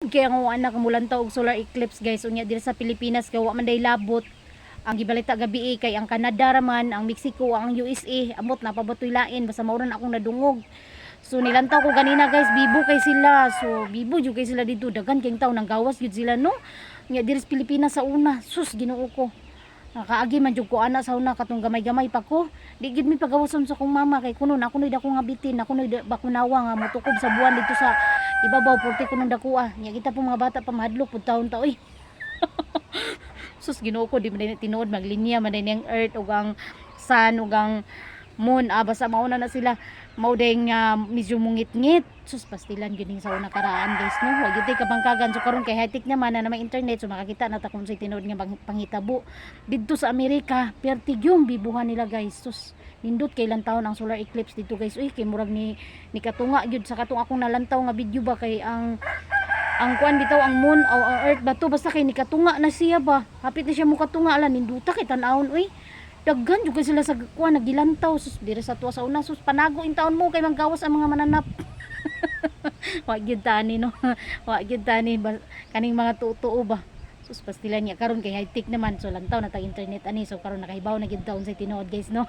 Kay ang anak mulantaw og solar eclipse, guys. Unya diri sa Pilipinas kay wa man day labot. Ang gibalita gabi eh, kay ang Canada raman, ang Mexico, ang USA, amot na pabatoy lain, basta mao ra na akong nadungog. So nilantaw ko ganina, guys, bibo kay sila. So bibo jud kay sila dito, daghan kay tawo nang gawas jud sila, no. Nya diri sa Pilipinas sa una, sus, Ginoo ko. Nakaagi man jud ko ana sa una katong gamay-gamay pa ko. Di gid mi pagawason sa akong mama kay kuno na kunoy dako nga bitin, na kunoy bakunawa nga motukob sa buwan dito sa ibabaw porte kunong dakoa. Nya kita po mga bata pa, mahadlok pud taon ta oy. Sus, Ginoo ko, di man din tinuod maglinya man din ang earth ug ang sun ug ang moon, ah, basta mauna na sila mao ding medyo mungit-ngit. Sus, pastilan gyud ning sa una karaan, guys, no. Wa gyud tay kabangkagan. So karon kay high-tech naman na, na may internet, so makakita na ta kung say tinuod nga panghitabo didto sa Amerika. Perti yung bibuhan nila, guys. Sus, nindot kay taon ang solar eclipse dito, guys. Uy, kay murag ni katunga gyud sa katong akong nalantaw nga video ba, kay ang kuan bitaw, ang moon o ang earth ba to, basta kay nikatunga na siya ba, hapit na siya mo katunga. Ala, ninduta kay tan-awon uy. Daghan jud kay sila sa kuan nagilantaw. Sus, dire sa tuwa sa una, sus, panago in taon mo kay manggawas ang mga mananap. Wa gyud tani, no, wa gyud tani ba, kaning mga tuo ba. Sus, pastilan niya karon kay high tech naman, so lantaw na tag internet ani, so karon nakahibaw na gyud taon sa tinuod, guys, no.